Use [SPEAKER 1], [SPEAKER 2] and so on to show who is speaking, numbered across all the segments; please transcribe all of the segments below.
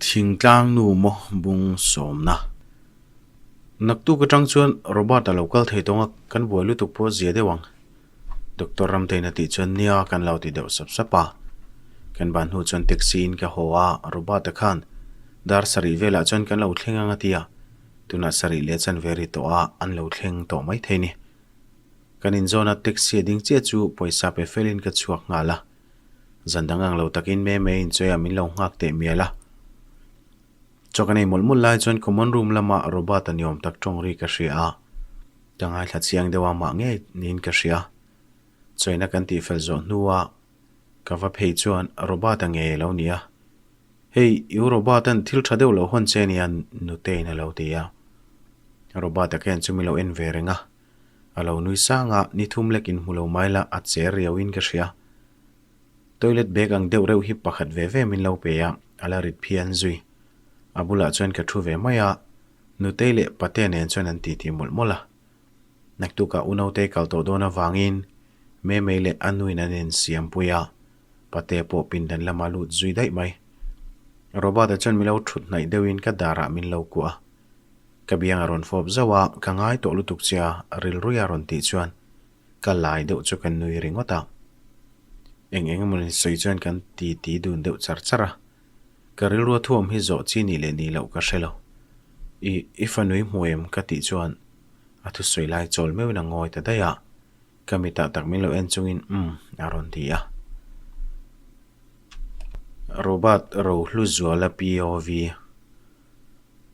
[SPEAKER 1] Thingtlang nu maw bung sawmna. Naktuk atang chuan Robert a lo kal thei tawng a, kan buai lutuk pawh zia deuh ang. Doctor Ramtein a tih chuan nia kan lo ti deuh sap sap a. Kan ban hnu chuan taxi in ka haw a, Robert a khan dar sarih velah chuan kan lo thleng ang a ti a, tunah sarih leh chan ve ri tawh a, an lo thleng tawh mai thei ni. Kan inzawn a taxi a ding chiah chu pawisa pe felin ka chhuak nghal a. Zan dang ang lo takin me me inchawia min lo nghak teh mial a. Chaw ka nei mawlh mawlh lai chuan common room lamah Robert a niawm tak tawng ri ka hria a. Ka ngaithla chiang deuh a mah ngei niin ka hria. Chawina kan tihfel zawh hnua ka va phei chuan Robert a ngei a lo ni a. Hei, i u Robert-a'n thil tha deuh lo hawn che ania Nutei'n a lo ti a. Robert-a khian chu min lo en ve reng a. A lo nui sang a, ni thum lek inhmu lo mai la a cher riauin ka hria. Toilet bag ang deuh reuh hi pakhat ve ve min lo pe a, a la rit phian zui. A bulah chuan ka thu ve mai a, Nutei leh Pate nen chuan an titi mawlh mawlh a. Naktukah Unautei kal tawh dawn avangin Memei leh a nuin an insiampui a, Pate pawh pindan lama lut zui daih mai. Robert-a chuan min lo thut hnaih deuhin ka darah min lo kuah a. Ka biang a rawn fawp zauh a, ka ngai tawh lutuk che a, rilrui a rawn tih chuan ka lai deuh chu ka nui ringawt a. Eng eng emaw ni sawi chuan kan ti ti dun deuh char char a. Ka rilrua thuam hi zawh chi nih leh nih loh ka hre lo. I, i fanui hmu em? ka tih chuan a thusawi lai chawl meuhin a ngawi ta daih a. Ka mitah tak min lo en chungin umm a rawn ti a. Robert Rohluzuala POV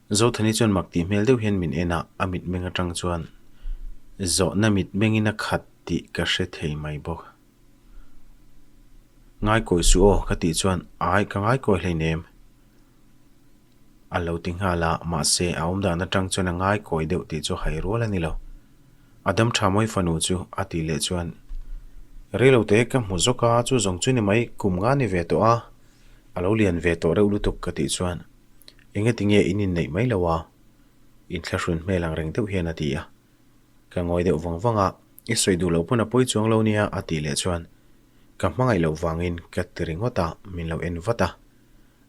[SPEAKER 1] Zothani chuan mak tih hmel deuh hian min en a, a mitmeng atang chuan zawhna mitmengin a khat tih ka hre thei mai bawk. Ngaikawi suh aw ka tih chuan ai ka ngaikawi hleinem. A lo ti nghal a, mahse a awm dan atang chuan a ngaikawi deuh tih chu hai rual a ni lo. A dam tha mawi fanu chu a tih leh chuan, Reilo te ka hmu zawk a, chu zawng chu ni mai kum nga ni ve tawh a, a lo lian ve tawh reuh lutuk ka tih chuan, Engati nge in inneih mai lo a? Inthlahrun hmel ang reng deuh hian a ti a. Ka ngawi deuh vang vang a, I sawi duh loh pawn a pawi chuang lo nia a tih leh chuan, Ka hmangaih loh vangin ka ti ringawt a, min lo en vat a.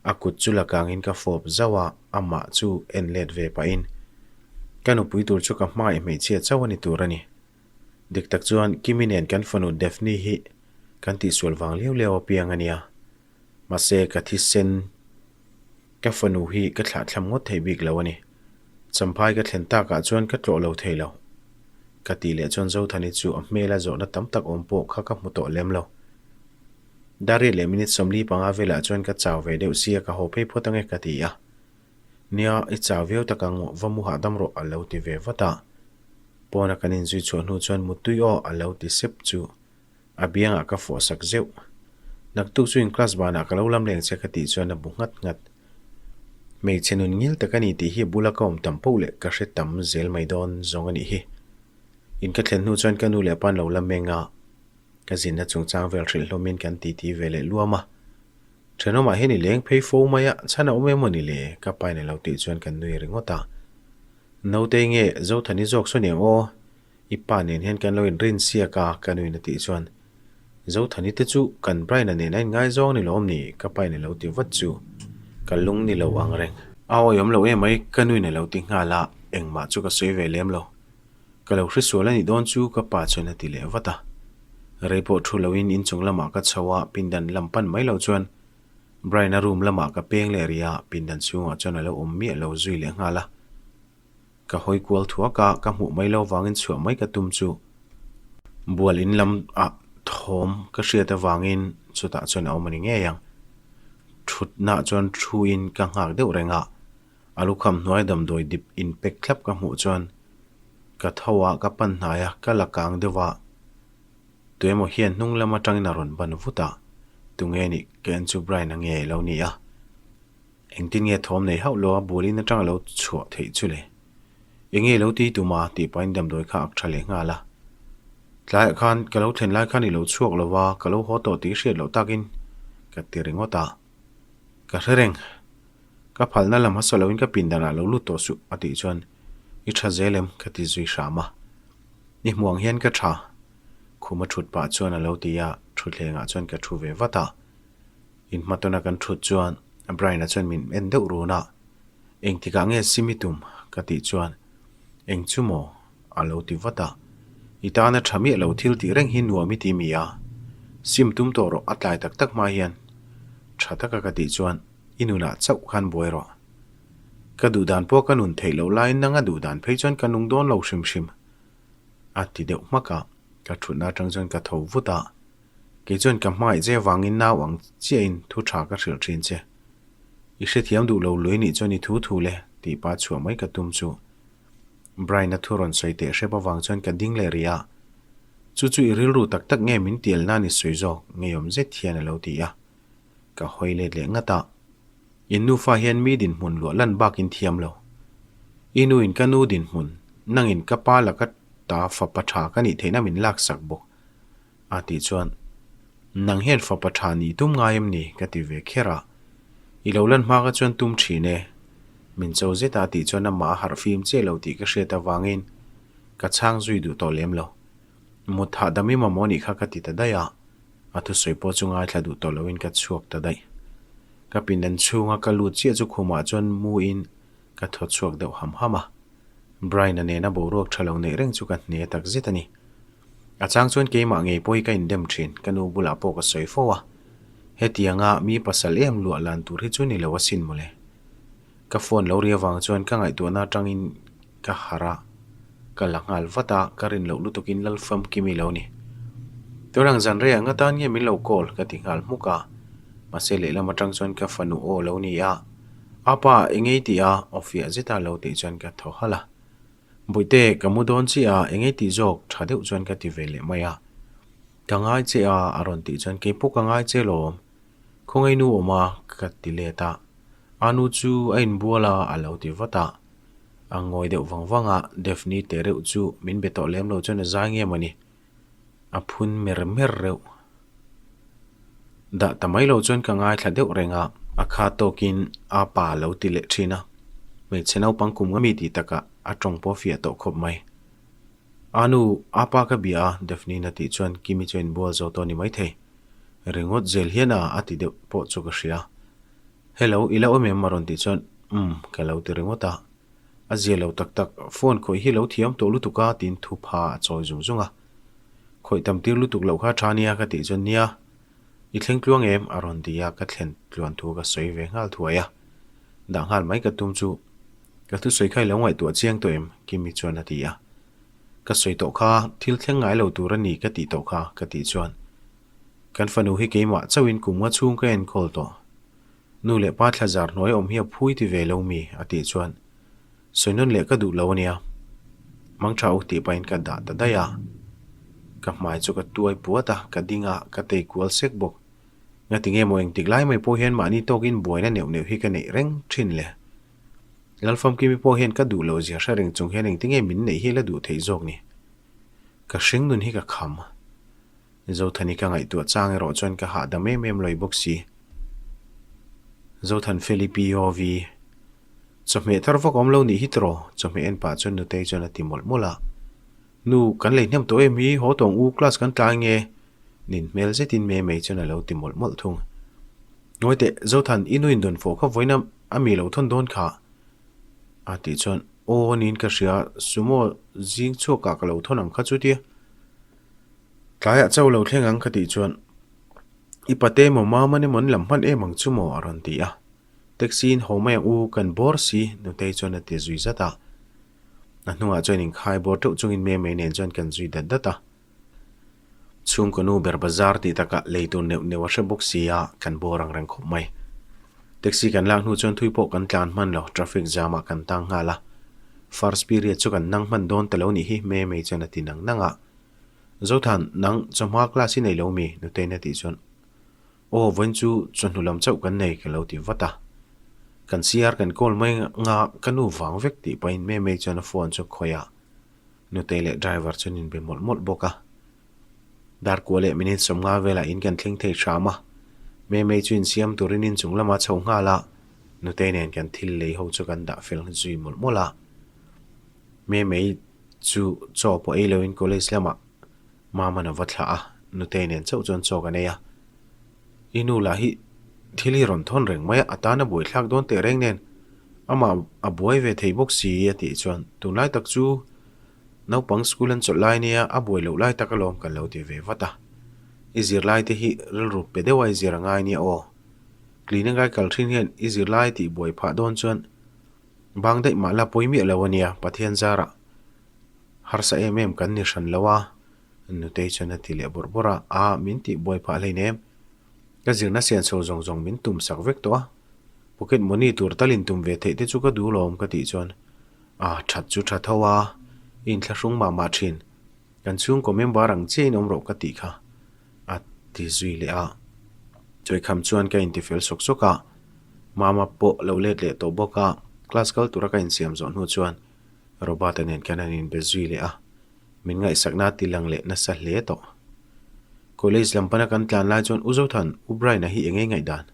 [SPEAKER 1] A kut chu la kangin ka fawp zauh a, amah chu en let ve pahin, Ka nupui tur chu ka hmangaih hmeichhia chauh a ni tur a ni. Dik tak chuan Kimi nen kan fanu Daphne hi kan tihsual vang liau liau apiang a nia. Mahse ka thisen ka fanu hi ka thlahthlam ngawt thei bik lo a ni. Champhai ka thlen takah chuan ka tlawh lo thei lo. Ka tih leh chuan Zothani chu a hmela zawhna tam tak awm pawh kha ka hmu tawh lem lo. Dariat leh minute 45 velah chuan ka chau ve deuh sia ka haw phei phawt ange ka ti a. Nia, i chau viau tak ang, va mu hahdam rawh a lo ti ve vat a. Pawna kan inzui chhuah hnu chuan muttui aw a lo ti sep chu a biangah ka fawh sak zeuh. Naktuk chu in class banah ka lo lam leng che ka tih chuan a bu nghat nghat. Hmeichhe nun ngil tak a ni tih hi bula ka awm tam poh leh ka hre tam zel mai dawn zawng a nih hi. In ka thlen hnu chuan ka nu leh pa an lo la meng a. Ka zinna chungchang vel hrilh hlawmin kan titi ve leh luam a. Thenawmah hian i leng phei fo mai a, chhan a awm em aw ni le? Ka pain a lo tih chuan kan nui ringawt a. Nautei nge Zothani zawk saw niang aw, i pa nen hian kan lo inrin siak a, ka nuin a tih chuan Zothani te chu kan Brian-a nen a inngaizawng ni lawm ni? Ka pain a lo ti vat chu ka lung ni lo ang reng. A awihawm lo emai, ka nuin a lo ti nghal a, engmah chu ka sawi ve lem lo. Ka lo hresual a nih dawn chu ka pa chuan a ti leh vat a. Rei pawh thu loin inchung lamah ka chho a, pindan lam pan mai lo chuan Brian-a room lamah ka peng leh rih a, pindan chhungah chuan a lo awm miah lo zui leh nghal a. Ka hawi kual thuak a, ka hmuh mai lo vangin chhuah mai ka tum chu bual in lam ah thawm ka hriat avangin chutah chuan a awm a ni ngei ang. Thutna chuan thuin ka nghak deuh reng a. A lukham hnuai damdawi dip in pek thlap ka hmuh chuan ka tho a, ka pan hnai a, ka la kang deuh a. Tuemaw hian hnung lam atangin a rawn ban vut a, tunge nih ka en chu Brian a nge lo ni a. Engtin nge thawm nei hauh lo a bualin atang a lo chhuah theih chu le. Enge lo ti tum a tih pahin damdawi kha ak tha leh nghal a. Tlaiah khan ka lo thlen lai khan i lo chhuak lo va, ka lo haw tawh tih hriat loh takin ka ti ringawt a. Ka hre reng. Ka phalna lam hmasa loin ka pindanah lo lut tawh suh a tih chuan i tha zel em ka ti zui hram a. I hmuh ang hian ka tha. Khuma thut pah chuan a lo ti a, thutthlengah chuan ka thu ve vat a. Inhmatawna kan thut chuan Brian-a chuan min en deuh run a, Engtikah nge sim i tum? ka tih chuan, Eng chu maw? a lo ti vat a. I tana tha miah lo thil tih reng hi nuam i ti mi a? Sim tum tawh rawh a tlai tak tak hma hian. Tha taka ka tih chuan, I nunah chauh khan buai rawh. Ka duhdan pawh ka nun theih loh laiin nanga duhdan phei chuan ka nung dawn lo hrim hrim. A ti deuh hmak a, ka thutna atang chuan ka tho vut a. Kei chuan ka hmangaih che avangin nau ang chiahin thu tha ka hrilh thin che. I hrethiam duh lo lui nih chuan i thu thu le tih pa chhuah mai ka tum chu. Brian-a thu rawn sawi teh hrep avang chuan ka ding leh rih a. Chu chu i rilru tak tak nge min tial nan i sawi zawk ngeiawm zet hian a lo ti a. Ka hawi let leh ngat a. In nufa hian mi dinhmun luah lan bakin thiam lo. I nuin ka nu dinhmun, nangin ka pa laka ta fapa tha ka nih theihna min laksak bawk. A tih chuan, Nang hian fapa tha nih tum ngai em ni? ka ti ve kher a. I lo lan hma kha chuan tum thin e. Min cho zet a tih chuan amah a harh fim chiah lo tih ka hriat avangin ka chhang zui duh tawh lem lo. Mut hahdam i mamawh nih kha ka ti ta daih a. A thusawi pawh chu ngaithla duh tawh loin ka chhuak ta daih. Ka pindan chhunga ka lut chiah chu khumah chuan muin ka thaw chhuak deuh ham ham a. Brian-a nena boruak tha lo neih reng chu ka hne tak zet a ni. A chang chuan keimah ngei pawh hi ka indem thin, ka nu bulah pawh ka sawi fo a. Hetianga mi pasal em luah lan tur hi chu ni lo asin mawle. Ka phone lo ri avang chuan ka ngaihtuahna atangin ka harh a, ka la nghal vat a, ka rin loh lutukin Lalfamkimi lo ni. Tunang zan rei ang atan nge min lo call ka ti nghal hmuk a, mahse lehlam atang chuan ka fanu aw lo ni a, Apa eng ei tih a aw fiah zeta lo tih chuan ka thaw halh a. Bawihte ka mu dawn chiah a, eng ei tih zawk tha deuh chuan ka ti ve leh mai a. Ka ngai che a a rawn tih chuan keipawh ka ngai che lawm. Khawngaih nu awm a ka ti let a, a nu chu a inbual a a lo ti vat a. A ngawi deuh vang vang a, Daphne teh reuh chu min be tawh lem lo chuan a zai nge mawni? A phun mer mer reuh. Dah ta mai lo chuan ka ngaithla deuh reng a. A kha tawkin a pa a lo ti leh thin a, hmeichhe naupang kum nga mi tih takah a tawng pawh a fiah tawh khawp mai. A nu, a pa ka bia a, Daphne-in a tih chuan Kimi chu a inbual zo tawh a ni maithei. Ringawt zel hian a a ti deuh pawh chu ka hria. Hello, i la awm em? a rawn tih chuan Umm, ka lo ti ringawt a. A zia lo tak tak, phone khawih hi lo thiam tawh lutuk a tiin thu pha a chawi zung zung a. Khawih tam tir lutuk loh kha tha nia ka tih chuan nia, i thleng tluang em? a rawn ti a, ka thlen tluan thu ka sawi ve nghal thuai a. Dah nghal mai ka tum chu, ka thusawi kha i lo ngaihtuah chiang tawh em? Kimi chuan a ti a. Ka sawi tawh kha, thil thleng ngai lo tur a ni ka tih tawh kha ka tih chuan, Kan fanu hi keimah chauhin kum nga chhung ka enkawl tawh. Nu leh pa thla zar hnuai awm hi a phui ti ve lo mi? a tih chuan sawi nawn leh ka duh lo a nia. Mang tha u tih pahin ka dah ta daih a. Ka hmai chu ka tuai puat a, ka ding a, ka tei kual sek bawk. Ngati nge maw engtik lai mai pawh hian mahni tawkin buaina neuh neuh hi ka neih reng thin le. Lalfamkimi pawh hian ka duh loh zia hre reng chung hian engti nge min neih hi la duh theih zawk ni. Ka hring nun hi ka kham. Zothani ka ngaihtuah chang erawh chuan ka hahdam em em lawih bawk si. Zothan Feli POV, Chawhmeh thar vak awm lo nih hi tiraw? Chawhmeh en pah chuan Nutei chuan a ti mawlh mawlh a. Nu, kan lei hnem tawh em hi, haw tawng u, class kan tlai nge? Nin hmel zetin Mei Mei chuan a lo ti mawlh mawlh thung. Ngawi teh, Zothan, i nu indawn fawh kha vawiin a mi lo thawn dawn kha? A tih chuan, Aw, niin ka hria, sumo zing chhuakah ka lo thawn ang kha chutia. Tlaiah chauh lo thleng ang ka tih chuan i pate emaw maman emaw an lam hman em ang chu maw a rawn ti a. Taxi in haw mai ang u kan bawr si Nutei chuan a ti zui zat a. A hnungah chuan inkhai bawr teuh chungin Memei nen chuan kan zui dat dat a. Chhungkaw nu ber bazar tih takah lei tur neuh neuh a hre bawk si a kan bawr ang reng khawp mai. Taxi kan lak hnu chuan thui pawh kan tlan hman lo traffic jam ah kan tang nghal a. First period chu kan nang hman dawn ta lo nih hi Memei chuan a ti nang nang a. Zothan, nang chawhma class i nei lo mi? Nutei'n a tih chuan, Aw, vawiin chu chawhnu lam chauh kan nei ka lo ti vat a. Kan CR kan call mai nga ka nu vang vek tih pahin Memei chuan a phone chu khawih a, Nutei leh driver chuan inbe mawlh mawlh bawk a. Dar kua leh minute 50 velah in kan thleng thei hram a, Memei chu insiam turin inchung lamah chho nghal a, Nutei nen kan thil lei ho chu kan dah fel zui mawlh mawlh a. Memei chu chaw pawh ei loin college lamah Maman a va thlah a, Nutei nen chauh chuan chaw kan ei a. I nu lah hi Thil hi rawn thawn reng mai a, a tan a buaithlak dawn teh reng nen amah a buai ve thei bawk si a tih chuan tunlai tak chu naupang school an chawlh lai nia a buai loh lai tak alawm kan lo ti ve vat a. I zirlai te hi rilru pe deuh a i zir a ngai nia aw. Clinic ai kal thin hian i zirlai tih buai phah dawn chuan bang daih mah la pawi miah lo a nia Pathian zarah harsa em em kan ni hran lo a Nutei chuan a ti leh bawrh bawrh a, aa min tih buai phah hleinem. Ka zirna sian chho zawng zawng min tum sak vek tawh a, pocket money tur tal in tum ve theih te chu ka duh lawm ka tih chuan aa that chu tha tho a, i inthlahrung mah mah thin. Kan chhungkaw member ang chiah in awm rawh ka tih kha a ti zui leh a. Chawikham chuan ka intifel sawk sawk a, mama pawh lo let leh tawh bawk a, class kal tura ka insiam zawh hnu chuan Robert-a nen kan han inbe zui leh a. Min ngaihsakna a ti lang leh nasa hle tawh. College lam pana kan tlan lai chuan U Zothan, U Brian-a hi eng ei ngaihdan?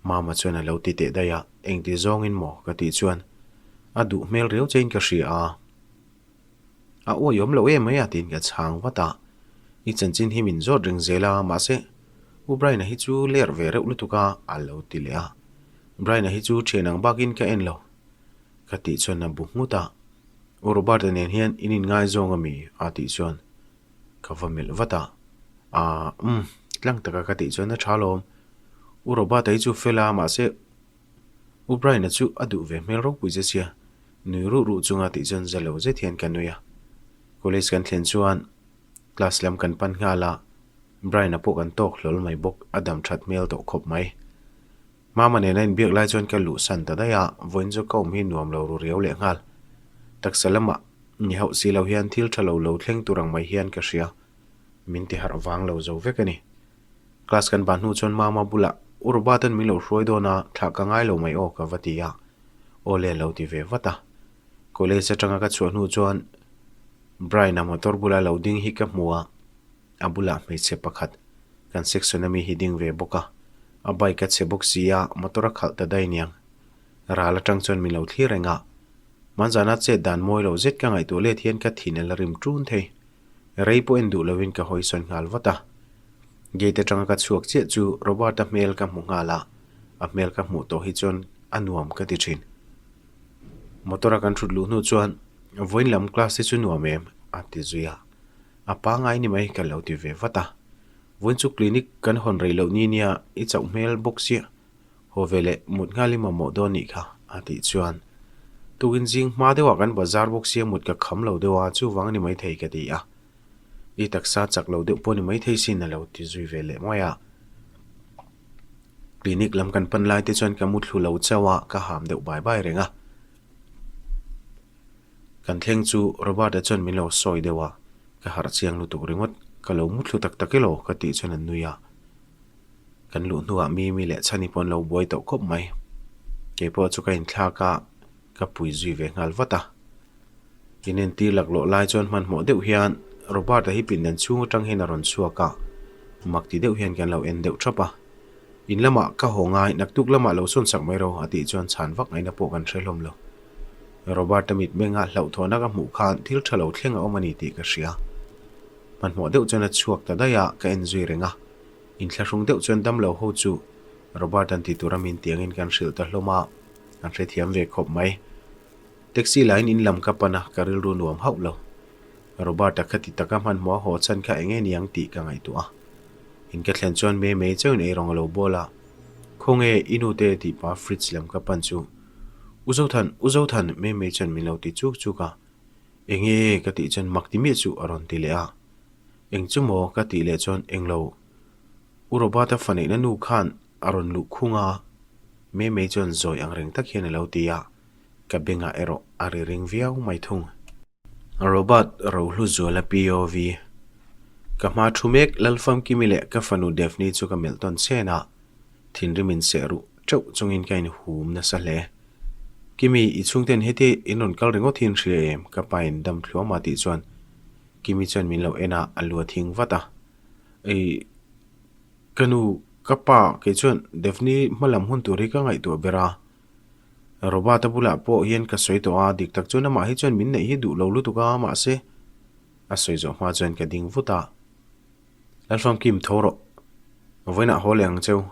[SPEAKER 1] Mama chuan a lo ti teh daih a, engti zawngin maw? ka tih chuan a duh hmel riau chein ka hria a. A uaiawm loh em mai a tiin ka chhang vat a. I chanchin hi min zawt reng zel a, mahse U Brian-a hi chu ler ve reuh lutuk a, a lo ti leh a. Brian-a hi chu thian ang bakin ka en lo. Ka tih chuan a bu nghut a. U Robert-a nen hian in inngaizawng a mi? a tih chuan ka va melh vat a. Aa umm, tlang taka ka tih chuan a tha lawm. U Robert-a hi chu fel a, mahse U Brian-a chu a duh ve hmel ropui che sia, nui ruh ruh chunga tih chuan za lo zet hian ka nui a. College kan thlen chuan class lam kan pan nghal a, Brian-a pawh kan tawk hlawl mai bawk, a dam that hmel tawh khawp mai. Mama nena inbiak lai chuan ka luhsan ta daih a, vawiin chu ka awm hi nuam lo ru riau leh nghal. Taksa lamah ni hauh si lo hian thil tha lo lo thleng tur ang mai hian ka hria. Min ti harh vang lo zo vek a ni. Class kan ban hnu chuan Mama bulah U Robert-a'n min lo hruai dawn a, thlah ka ngai lo mai aw ka va ti a. Aw le lo ti ve vat a. College atanga ka chhuah hnu chuan Brian-a motor bula lo ding hi ka hmu a. A bulah hmeichhe pakhat kan section ami hi ding ve bawk a, a bike a chhe bawk si a, motor a khalh ta daih niang. Ral atang chuan min lo thlir reng a, hmanzana chet dan mawi lo zet ka ngaihtuah let hian ka thin a la rim ṭun thei. Rei pawh en duh lovin ka hawi sawn nghal vat a. Gate atanga ka chhuak chiah chu Robert-a hmel ka hmu nghal a, a hmel ka hmuh tawh hi chuan a nuam ka ti ṭhin. Motor a kan ṭhut luh hnu chuan vawiin lam class te chu nuam em? a ti zui a. A pangai ni mai ka lo ti ve vat a. Vawiin chu clinic kan hawn rei loh ni nia i chauh hmel bawk sia. Haw ve leh mut nghal i mamawh dawn nih kha a tih chuan tukin zing hma deuhah kan bazar bawk sia mut ka kham lo deuh a chuvang a ni maithei ka ti a. I taksa chak lo deuh pawh ni maithei sin a lo ti zui ve leh mai a. Clinic lam kan pan lai te chuan ka muthlu lo chauh a ka ham deuh bai bai reng a. Kan thleng chu Robert-a chuan min lo sawi deuh a, ka harh chiang lutuk ringawt, ka lo muthlu tak tak elaw ka tih chuan an nui a. Kan luh hnuah Mimi leh Chhani pawh an lo buai tawh khawp mai. Keipawh chu ka inthlak a, ka pui zui ve nghal vat a. Inentir laklawh lai chuan hmanhmawh deuh hian Robert-a hi pindan chhung atang hian a rawn chhuak a, mak ti deuh hian kan lo en deuh thap a. In lamah ka haw ngai, naktuk lamah lo sawn sak mai ro a tih chuan chhan vak ngaihna pawh kan hre hlawm lo. Robert-a mitmenga hlauhthawhna ka hmuh khan thil tha lo thleng a awm a ni tih ka hria. Hmanhmawh deuh chuan a chhuak ta daih a, ka en zui reng a. Inthlahrung deuh chuan damlo ho chu Robert-a'n ti tura min tiangin kan hrilh ta hlawm a, an hrethiam ve khawp mai. Taxi lain in lam ka pan a, ka rilru nuam hauh lo. Robert-a khati taka hmanhmawh a haw chhan kha eng nge niang tih ka ngaihtuah a. In ka thlen chuan Mei Mei chauhin eirawng a lo bawl a, Khawnge i nute tih pa fridge lam ka pan chu U Zothan, U Zothan Mei Mei chuan min lo ti chuk chuk a, Enge ka tih chuan mak ti miah chu a rawn ti leh a. Eng chu maw ka tih leh chuan englo U Robert-a fa neihna nu khan a rawn luh khung a, Mei Mei chuan zawi ang reng tak hian a lo ti a, ka bengah erawh a ri ring viau mai thung. Robert Rohluzuala POV Ka hma thu mek Lalfamkimi leh ka fanu Daphne chu ka melh tawn chen a, thinrim in seh ruh teuh chungin ka inhum nasa hle. Kimi, i chhungten heti in rawn kal ringawt hi in hria em? Ka pa in dam thluam a tih chuan Kimi chuan min lo en a, a lu a thing vat a. Ei, ka nu, ka pa kei chuan Daphne hmalam hun tur hi ka ngaihtuah ber a. Robert-a bulah pawh hian ka sawi tawh a, dik tak chuan amah hi chuan min neih hi duh lo lutuk a, mahse a sawi zawh hma chuan ka ding vut a. Lalfamkim tho rawh, vawiinah haw leh ang cheu.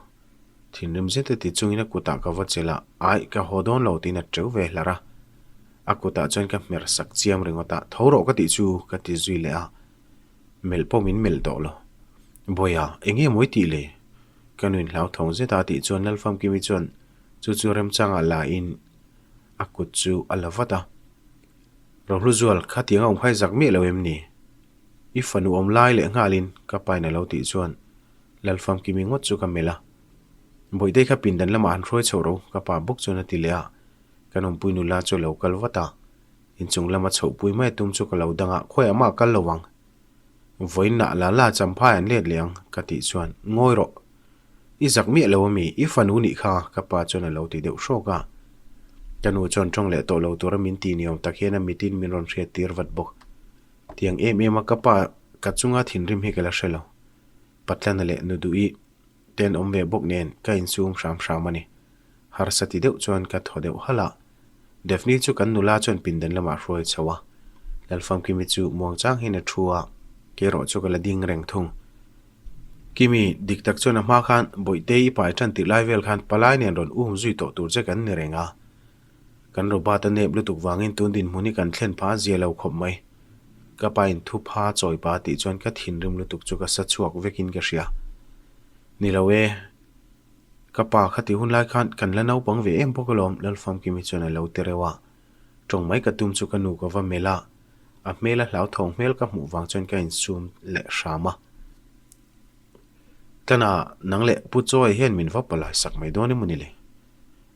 [SPEAKER 1] Thinrim zet a ti chungin a kutah ka va chelh a, Aih, ka haw dawn lo tiin a teu ve hlar a. A kutah chuan ka hmer sak chiam ringawt a, Tho rawh ka tih chu ka ti zui leh a. Melh pawh min melh tawh lo. Bawiha, eng nge maw i tih le? Ka nuin hlauthawng zet a tih chuan Lalfamkimi chuan chu chu remchangah la in a kut chu a la vat a. Rohluzual, khatiang a awm kha i zak miah lo em ni? I fanu awm lai leh nghalin ka pain a lo tih chuan Lalfamkimi ngawt chu ka melh a. Bawihtei kha pindan lamah han hruai chhoh ro, ka pa bawk chuan a ti leh a. Kan awmpui nula chu a lo kal vat a. Inchung lama chhohpui mai tum chu ka lo dang a, khawiah mah a kal lo ang. Vawiinah la la champhai an let leh ang, ka tih chuan, Ngawi rawh. I zak miah lo ami, i fanu nih kha, ka pa chuan a lo ti deuh hrawk a. Ka nu chuan tawng leh tawh lo tura min ti niawm tak hian a mitin min rawn hriat tir vat bawk. Tiang em em a ka pa ka chunga thinrim hi ka la hre lo. Patlana leh Nuduhi te an awm ve bawk nen ka insum hram hram a ni. Harsa ti deuh chuan ka thaw deuh halh a. Daphne chu kan nula chuan pindan lamah hruai chho a. Lalfamkimi chu muangchang hian a thu a, kerawh chu ka la ding reng thung. Kimi, dik tak chuan a hma khan Bawihte i pai tan tih lai vel khan palai nen rawn um zui tawh tur che kan ni reng a. Kan robot a nep lutuk vangin tun dinhmun hi kan thlen pha a zia lo khawp mai. Ka pa in thu pha chawi pa tih chuan ka thinrim lutuk chu ka sa chhuak vekin ka hria. Ni lo e, ka pa khati hun lai khan kan la naupang ve em bawk alawm Lalfamkimi chuan a lo ti reuh a. Tawng mai ka tum chu ka nu ka va melh a, a hmel a hlauthawng hmel ka hmuh vang chuan ka insum leh hram a. Tana nang leh Pu Chawi hian min va palai sak mai dawn emaw ni le?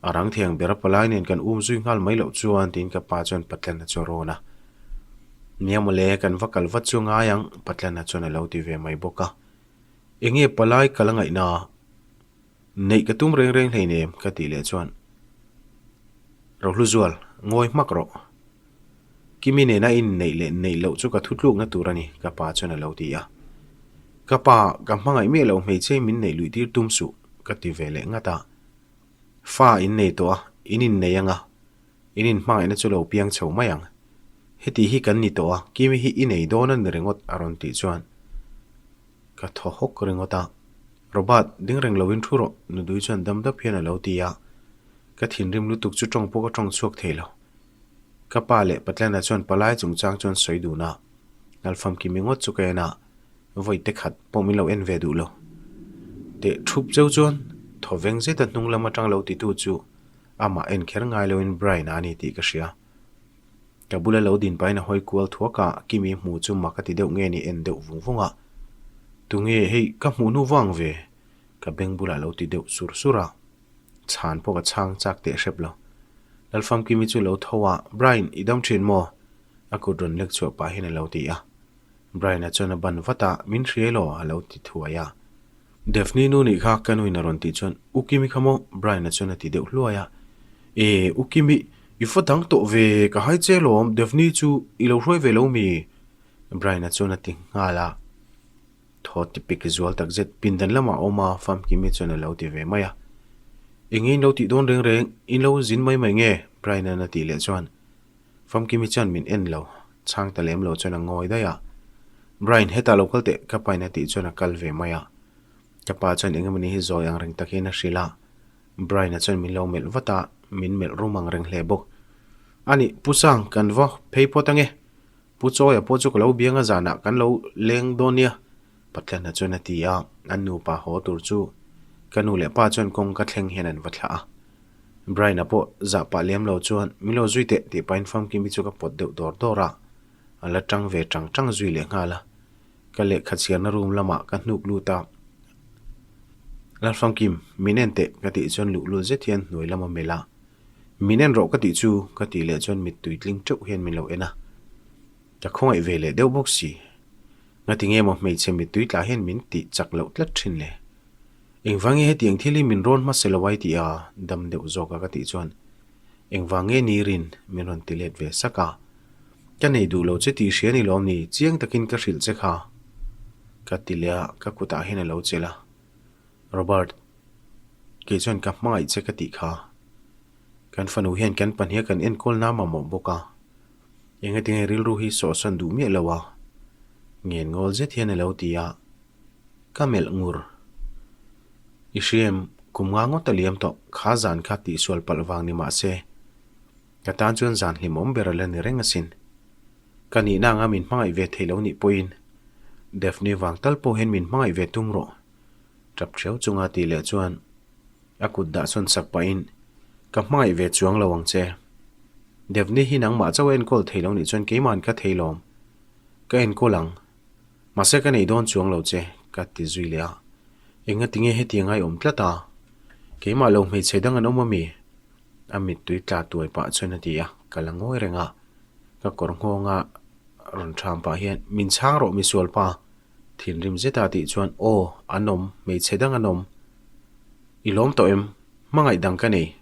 [SPEAKER 1] A rang thiang ber a palai nen kan um zui nghal mai loh chuan tiin ka pa chuan Patlana chu a rawn a. Nia mawle, kan va kal vat chu ngai ang, Patlana chuan a lo ti ve mai bawk a. Enge palai kal a ngaihna? Neih ka tum reng reng hleinem ka tih leh chuan Rohluzual, ngawi hmak rawh. Kimi nena inneih leh neih loh chu ka thutlukna tur a ni, ka pa chuan a lo ti a. Ka pa, ka hmangaih miah loh hmeichhe min neih luih tir tum suh, ka ti ve leh ngat a. Fa in nei tawh a, in innei anga, in inhmangaihna chu lo piang chho mai ang. Heti hi kan ni tawh a, Kimi hi i nei dawn a ni ringawt, a rawn tih chuan ka thaw hawk ringawt a. Robert, ding reng loin thu rawh, Nudui chuan dam dap hian a lo ti a. Ka thinrim lutuk chu tawng pawh ka tawng chhuak thei lo. Ka pa leh Patlana chuan palai chungchang chuan sawi dun a, Nalfamkimi ngawt chu ka en a, vawi te khat pawh min lo en ve duh lo. Teh thup cheu chuan thaw veng zeta hnung lam atang lo titu chu amah en kher ngai loin Brian-a a ni tih ka hria. Ka bula lo din pahin a hawi kual thuak a, Kimi hmu chu mak a ti deuh nge ni en deuh vung vung a. Tunge hei ka hmuh hnu vang ve? Ka beng bulah lo ti deuh sur sur a. Chhan pawh ka chhang chak teh hrep lo. Lalfamkimi chu lo tho a, Brian, i dam thin maw? A kut rawn lek chhuah pah hian a lo ti a. Brian-a chuan a ban vat a, Min hriai law? a lo ti thuai a. Daphne nu nih kha ka nuin a rawn tih chuan, U Kimi kha maw? Brian-a chuan a ti deuh hluai a. E, U Kimi, i fa dang tawh ve, ka hai che lawm, Daphne chu i lo hruai ve lo mi? Brian-a chuan a ti nghal a. Thaw ti pik zual tak zet pindan lamah a awm a, Famkimi chuan a lo ti ve mai a. Enge in lo tih dawn reng reng, in lo zin mai mai nge? Brian-a'n a tih leh chuan Famkimi chuan min en lo, chhang ta lem lo chuan a ngawi daih a. Brian, hetah lo kal teh, ka pain a tih chuan a kal ve mai a. Ka pa chuan eng emawni hi zawi ang reng tak hian a hrilh a. Brian-a chuan min lo melh vat a, min melh rum ang reng hle bawk. Ani, Pu Sang, kan va phei phawt ange. Pu Chawia pawh chu ka lo biang a zanah kan lo leng dawn nia, Pathianna chuan a ti a, an nupa haw tur chu ka nu leh pa chuan kawng ka thleng hian an va thlah a. Brian-a pawh zah pah lem lo chuan min lo zui teh tih pahin famkimi chu ka pawt deuh dawr dawr a, a la tang ve tang tang zui leh nghal a. Ka lehkha chhiarna room lamah ka hnuk lut a, Lalfamkim, min en teh ka tih chuan luhlul zet hian hnuai lam a melh a. Min en rawh ka tih chu ka tih leh chuan mittui tling teuh hian min lo en a. Ka khawngaih ve leh deuh bawk si. Ngati nge maw hmeichhe mittui tlah hian min tih chak loh tlat thin le. Engvang nge hetiang thil hi min rawn hmasa lo ai tih a dam deuh zawk a ka tih chuan engvang nge ni rin min rawn ti let ve sak a. Ka nei duh lo che tih hria ni lawm ni chiang takin ka hrilh che kha. Ka ti leh a ka kutah hian a lo chelh a. Robert, kei chuan ka hmangaih che ka tih kha. Kan fanu hian kan pahniha kan enkawl na mamawh bawk a. Engatinge rilru hi sawhsawn duh miah lo a? Ngen ngawl zet hian a lo ti a. Ka melh ngur. I hria em? Kum nga ngawt a liam tawh, kha zan kha tihsual palh vang ni mah se, ka tan chuan zan hlimawm ber a la ni reng asin. Ka nihna anga min hmangaih ve thei lo nih pawhin Daphne vang tal pawh hian min hmangaih ve tum rawh. Tap ṭhiau chunga tih leh chuan a kut dah sawn sak pahin, Ka hmangaih ve chuang lo ang che. Daphne hi nangmah chauh a enkawl thei lo nih chuan keima'n ka thei lawm. Ka enkawl ang. Mahse ka nei dawn chuang lo che, ka ti zui leh a. Enga tinge hetiang a i awm tlat a? Keimah lo hmeichhe dang an awm ami? A mittui tla tuai pah chuan a ti a, ka la ngawi reng a. Ka kawr nghawnga rawn ṭham pah hian, Min chhang rawh misual pa! Thinrim zeta tih chuan, Aw, an awm, hmeichhe dang an awm. I lawm tawh em? Hmangaih dang ka nei.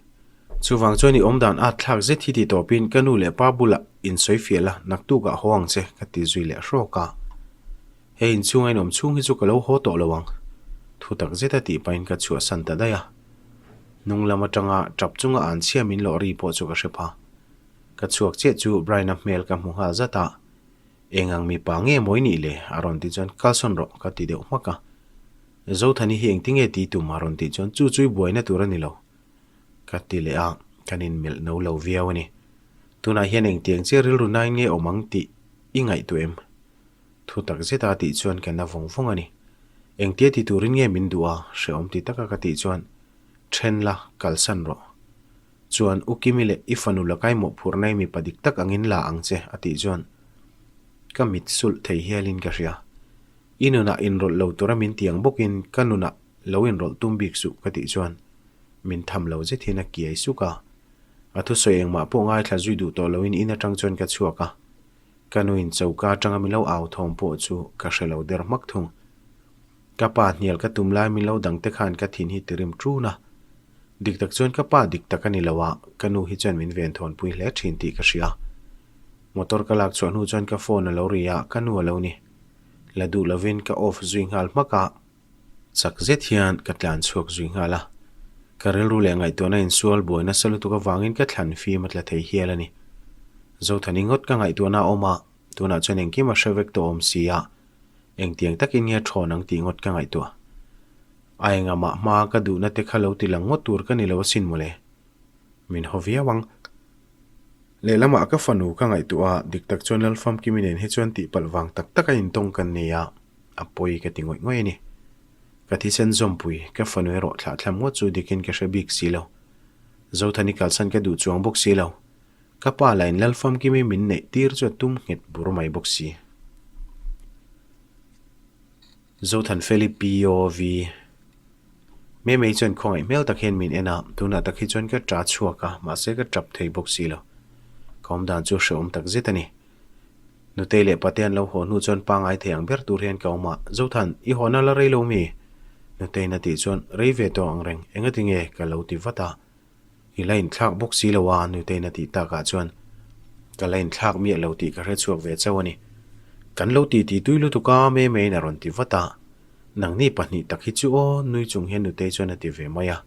[SPEAKER 1] Chuvang chuan i awmdan at thlak zet hi ti tawpin ka nu leh pa bulah insawi fiah la, naktukah haw ang che, ka ti zui leh hrawk a. Hei inchhunga inawm chhung hi chu ka lo haw tawh lo ang. Thu tak zeta tih pahin ka chhuahsan ta daih a. Hnung lam atanga tap chunga an chhia min lawh ri pawh chu ka hre pha. Ka chhuak chiah chu Brian-a hmel ka hmu nghal zat a. Eng ang mipa nge mawi nih le? a rawn tih chuan kalsawn rawh ka ti deuh hmak a. Zothani hi engtinge ti tum? a rawn tih chuan chu chu i buaina tur a ni lo. Ka ti leh a, kan inmelh no lo viau a ni. Tunah hian engtiang chiah rilru nain nge awm ang tih i ngaihtuah em? Thu tak zeta a tih chuan ka na vawng vawng a ni. Engtia ti turin nge min duh a? Hrehawm ti taka ka tih chuan, Then la, kalsan rawh. Chuan U Kimi leh i fanu lakai mawhphurhna i mipa dik tak angin la ang che, a tih chuan ka mit sulh thei hialin ka hria. I nunah inrawlh lo tura min ti ang bawkin ka nunah lo inrawlh tum bik suh ka tih chuan min tham lo zet hian a kiai suk a. A thusawi engmah pawh ngaithla zui duh tawh loin in atang chuan ka chhuak a. Ka nuin choka atanga min lo au thawm pawh chu ka hre lo der hmak thung. Ka pa hnial ka tum lai min lo dang te khan ka thin hi tirim ṭun a. Dik tak chuan ka pa dik tak a ni lo a, ka nu hi chuan min venthawnpui hle ṭhin tih ka hria. Motor ka lak chhuah hnu chuan ka phone a lo ri a, ka nu a lo ni. La duh lovin ka off zui nghal hmak a. Chak zet hian ka tlan chhuak zui nghal a. Ka rilru leh ngaihtuahna insual buai nasa lutuk avangin ka thlan fim a tla thei hial a ni. Zothani ngawt ka ngaihtuahna a awm a, tunah chuan engkim a hre vek tawh awm si a, engtiang takin nge thawn ang tih ngawt ka ngaihtuah. A engamah hma ka duhna te kha lo ti lang ngawt tur ka ni lo asin mawle. Min haw viau ang. Lehlamah ka fanu ka ngaihtuah a, dik tak chuan Lalfamkimi nen hi chuan tihpalh vang tak taka intawng kan nei a, a pawi ka ti ngawih ngawih a ni. Ka thisen zawmpui, ka fanu erawh thlahthlam ngawt chu dikin ka hre bik si lo. Zothani kalsan ka duh chuang bawk si lo. Ka pa lain Lalfamkimi min neih tir chu a tum nghet bur mai bawk si. Zothanfeli POV. Mei mei chuan khawngaih hmel tak hian min en a, tunah tak hi chuan ka ṭa chhuak a, mahse ka ṭap thei bawk si lo. Ka awm dan chu hrehawm tak zet a ni. Nutei leh Pate an lo haw hnu chuan pangngai thei ang ber tur hian ka awm a, Zothan, i hawna la rei lo mi? Nuteiin a tih chuan, Rei ve tawh ang reng, engati nge? ka lo ti vat a. I la inthlak bawk si lo a, Nuteiin a tih takah chuan ka la inthlak miah lo tih ka hre chhuak ve chauh a ni. Kan lo titi tui lutuk a, Mei meiin a rawn ti vat a. Nangni pahnih tak hi chu aw, nui chung hian Nutei chuan a ti ve mai a.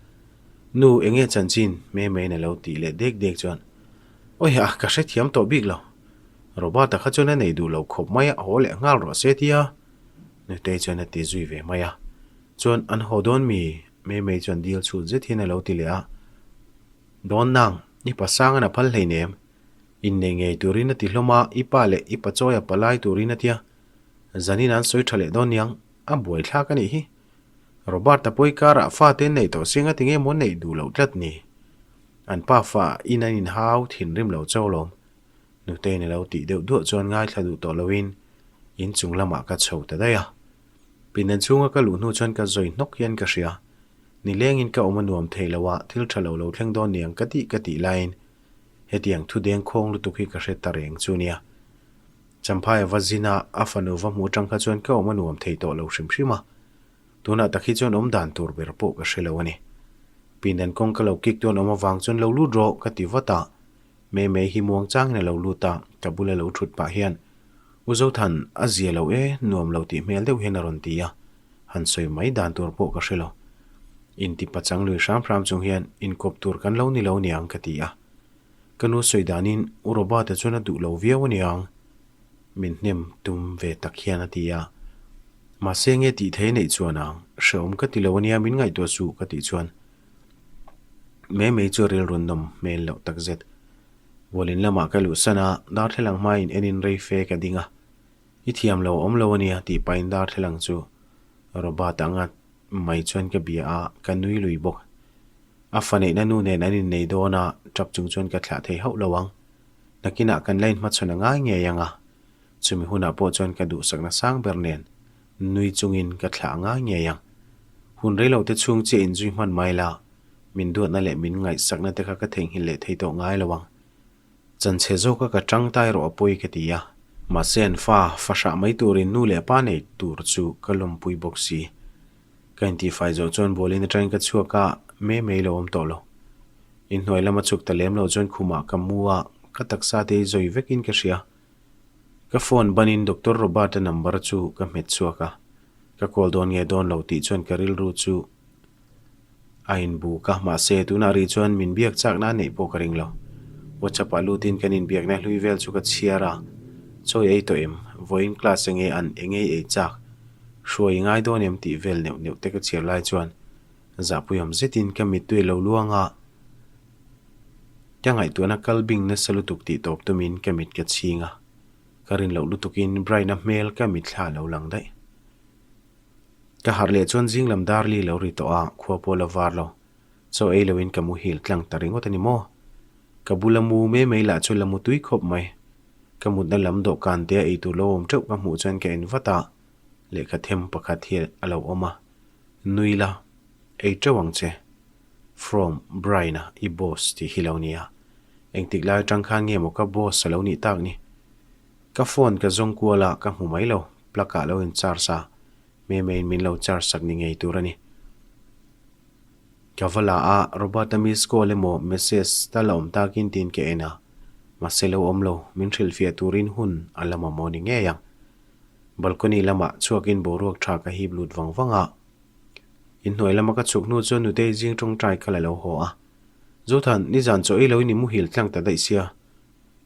[SPEAKER 1] Nu, eng nge chanchin? Mei meiin a lo tih leh dek dek chuan, Awi a, ka hrethiam tawh bik lo. Robert-a kha chuan a nei duh lo khawp mai a, haw leh nghal rawh se tia Nutei chuan a ti zui ve mai a. Chuan, an haw dawn mi? Mei mei chuan dil chhut zet hian a lo ti leh a, Dawn nang, i pa sangan a phal hleinem. Innei ngei turin a ti hlawm a, i pa leh i pachawi a palai turin a tia. Zanin an sawi tha leh dawn niang, a buaithlak a nih hi. Robert-a pawi karah fate an neih tawh seng a ti nge maw neih duh loh tlat ni. An pa fa in an inhau thinrim lo chauh alawm. Nuteiin a lo tih deuh duah chuan ngaithla duh tawh loin inchung lamah ka chho ta daih a. Pindan chhunga ka luh hnu chuan ka zawi hnawk hian ka hria. Nilengin ka awm a nuam thei lo a, thil tha lo lo thleng dawn niang ka tih ka tih laiin hetiang thu deng khawng lutuk hi ka hre ta reng chu nia. Champhai a va zin a, a fanu va hmuh atang kha chuan ka awm a nuam thei tawh lo hrim hrim a. Tunah tak hi chuan awm dan tur ber pawh ka hre lo a ni. Pindan kawng ka lo kik tuan awm avang chuan lo lut rawh ka ti vat a. Mei mei hi muang changin a lo lut a, ka bula lo thut pah hian, U Zothan, a zia lo e, nuam lo tih hmel deuh hian a rawn ti a, han sawi mai dan tur pawh ka hre lo. Inti pachang lui hram hram chung hian inkawp tur kan lo ni lo niang ka ti a. Ka nu sawi danin U Robert-a chuan a duh lo viau aniang, min hnem tum ve tak hian a ti a. Mahse nge tih thei neih chuan ang, hrehawm ka ti lo ania min ngaihtuah suh ka tih chuan. Mai mai chu rilru nawm hmel loh takzet. Bualin lamah ka luhsan a, darthlalang hmain enin rei fe ka ding a. I thiam lo awm lo ania tih pahin darthlalang chu Robert anga mai chuan ka bia a, ka nui lui bawk. A fa neihna nu nen an innei dawn a, tap chung chuan ka thlah thei hauh lo ang. Nakinah kan la inhmachhawn a ngai ngei ang a, chumi hunah pawh chuan ka duhsakna sang ber nen nui chungin ka thlah a ngai ngei ang. Hun reilo te chhung chiah inzui hman mai la, min duatna leh min ngaihsakna te kha ka theihnghilh leh thei tawh ngai lo ang. Chanchhe zawka ka tang tai rawh a pawi ka ti a. Mahse an fa, fa hrah mai turin nu leh pa nei tur chu ka lawmpui bawk si. Ka intifai zawh chuan bualin atangin ka chhuak a, me mai lo awm tawh lo. Inhnuai lama chhuk ta lem lo chuan khumah ka mu a, ka taksa te hi zawi vekin ka hria. Ka phone banin Doctor Robert-a number chu ka hmet chhuak a, ka call dawn nge dawn lo tih chuan ka rilru chu A inbuk a, mahse tunah rih chuan min biak chakna a neih pawh ka ring lo. WhatsApp ah lutin kan inbiakna hlui vel chu ka chhiar a, Chawi ei tawh em? Vawiin class enge an eng ei ei chak? Hruai i ngai dawn em? tih vel neuh neuh te ka chhiar lai chuan zahpuiawm zetin ka mittui lo luang a, ka ngaihtuahna kal bing nasa lutuk tih tawp tumin ka mit ka chhing a, ka rin loh lutukin Brian-a hmel ka mitthla a lo lang daih. Ka harh leh chuan zing lam dar li lo ri tawh a, khua pawh la var lo. Chaw ei loin ka muhil tlang ta ringawt a ni maw? Ka bula mu mai mai lah chu la mu tui khawp mai. Ka mutna lam dawhkan te a eitur lo awm teuh ka hmuh chuan ka en vat a, lehkha them pakhat hi a lo awm a. Nui la, ei teuh ang che. From, Brian-a, i boss tih hi lo nia. Engtik lai atang khan nge maw ka boss a lo nih tak ni? Ka phone ka zawng kual a, ka hmu mai lo. Plug ah lo in charge a, Memeiin min lo charge sak ni ngei tur a ni. Ka va la a, Robert-a miss call emaw message tal a awm takin tiin ka en a, mahse lo awm lo, min hrilhfiah turin hun a la mamawh ni ngei ang. Balcony lamah chhuakin boruak tha ka hip lut vang vang a, inhnuai lama ka chhuk hnu chuan Nutei zing tawngtai kha la lo haw a, Zothan, nizan chaw ei loin i muhil tlang ta daih sia,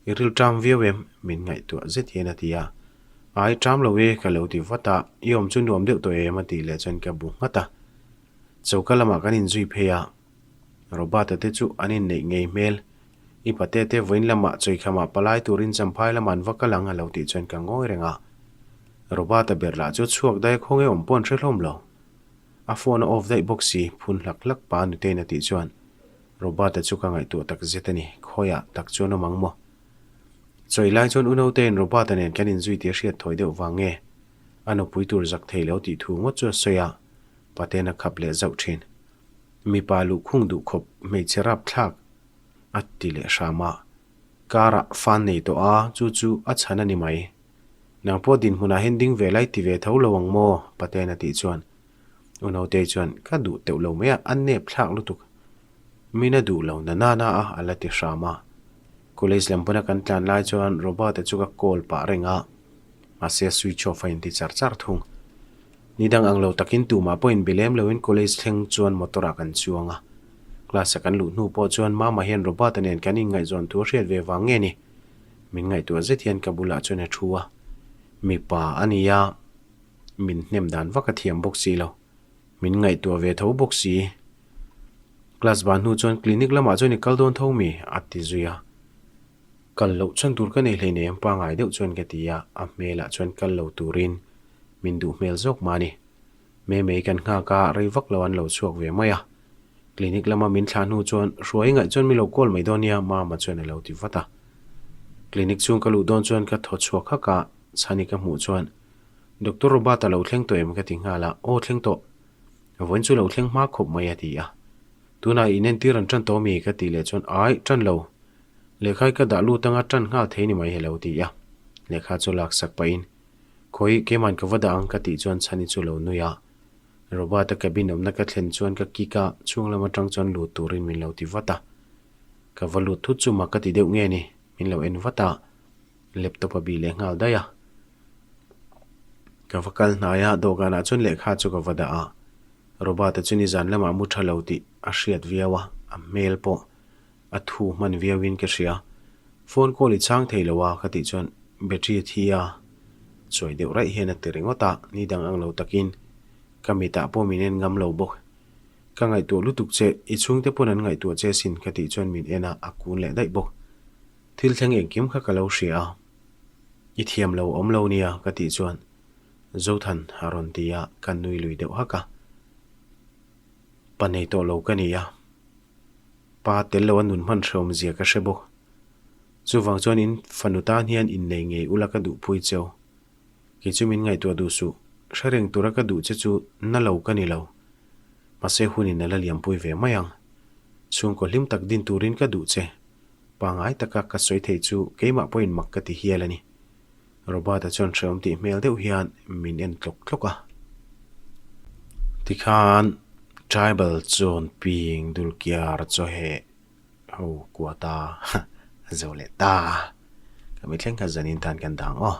[SPEAKER 1] I ril ṭam viau em? Min ngaihtuah zet hian a ti a. Ai, ṭam lo e, ka lo ti vat a. I awm chu nuam deuh tawh em? a tih leh chuan ka bu nghat a. Choka lamah kan inzui phei a. Robert-a te chu an inneih ngei hmel. I pate te vawiin lamah chawikhamah palai turin champhai lamah an va kal ang a lo tih chuan ka ngawi reng a. Robert-a ber lah chu chhuak daih khawnge awm pawh an hre hlawm lo. A phone a off daih bawk si, phun hlak hlak pa Nutei'n a tih chuan Robert-a chu ka ngaihtuah tak zet a ni, khawiah tak chuan awm ang maw? Chawi lai chuan Unaute-in Robert-a nen kan inzui tih a hriat thawi deuh vang nge? A nupui tur zak thei lo tih thu ngawt chu a sawi a, paten a khap leh zauh thin. Mipa luhkhung duh khawp hmeichhe rap thlak a ti leh hram a, car-ah fan nei tawh a, chu chu a chhan a ni mai. Nang pawh dinhmunah hian ding ve lai ti ve tho lo ang maw? Paten a tih chuan Unautei chuan, Ka duh teuh lo mai a, a nep thlak lutuk. Min a duh lo na na na a, a la ti hram a. College lam pawna kan tlan lai chuan Robert-a chu ka call pah reng a, mahse switch off a inti char char thung. Ni dang ang lo takin tumah pawhin be lem loin college thleng chuan motor-ah kan chuang a. Class-a kan luh hnu pawh chuan Mama hian Robert-a nen kan inngaihzawn thu a hriat ve vang nge ni? Min ngaihtuah zet hian ka bulah chuan a thu a, Mipa a nia. Min hnem dan vak a thiam bawk si lo. Min ngaihtuah ve tho bawk si. Class ban hnu chuan clinic lamah chuan i kal dawn tho mi? a ti zui a. Kal loh chhan tur ka nei hleinem pangai deuh chuan ka ti a, a hmelah chuan kal lo turin min duh hmel zawk mah a ni. Mei mei kan nghak a, rei vak lo an lo chhuak ve mai a. Clinic lama min thlah hnu chuan hruai ngaih chuan mi lo call mai dawn nia Mama chuan a lo ti vat a. Clinic chhung ka luh dawn chuan ka thaw chhuak hak a, chhani ka hmuh chuan Doctor Robert a lo thleng tawh em ka ti nghal a, aw thleng tawh. Vawiin chu lo thleng hma khawp mai a ti a. Tunah inentir an tan tawh mi ka tih leh chuan ai, tan lo. Lehkha hi ka dah lut anga tan nghal thei ni mai a lo ti a. Lehkha chu lak sak pahin, Khawi, keiman ka va dah ang ka tih chuan chhani chu lo nui a. Robert-a cabin awmna ka thlen chuan ka kick a, chhung lam atang chuan lut turin min lo ti vat a. Ka va lut thut chu mak ka ti deuh nge ni, min lo en vat a. Laptop a bih leh nghal daih a. Ka va kal hnai a, dawhkanah chuan lehkha chu ka va dah a. Robert-a chu nizan lamah mu tha lo tih a hriat viau a, a hmel pawh a thu hman viauin ka hria. Phone call i chhang thei lo a ka tih chuan battery a thi a, chuai deuh raih hian a ti ringawt a, ni dang ang lo takin ka mitah pawh min en ngam lo bawk. Ka ngaihtuah lutuk che, i chhungte pawn an ngaihtuah che asin ka tih chuan min en a, a kun leh daih bawk. Thil thleng engkim kha ka lo hria a, i thiam lo awm lo nia ka tih chuan Zothan a rawn ti a, ka nui lui deuh hak a. Pa nei tawh lo ka ni a, pa tel lo a nun hman hreawm zia ka hre bawk. Chuvang chuan in fanu tan hian innei ngei ula ka duhpui cheu. Kei chu min ngaihtuah duh suh. Hre reng tura ka duh che chu na lo ka ni lo. Mahse hunin a la liampui ve mai ang. Chhungkaw hlim tak din turin ka duh che. Pangai taka ka sawi thei chu keimah pawhin mak ka ti hial a ni. Robert-a chuan hrehawm tih hmel deuh hian min en tlawk tlawk a. Tikhan tribal chuan ping dulkiar chawheh ho kua ta a zo leh ta. Ka mithleng kha zanin tan kan dang aw.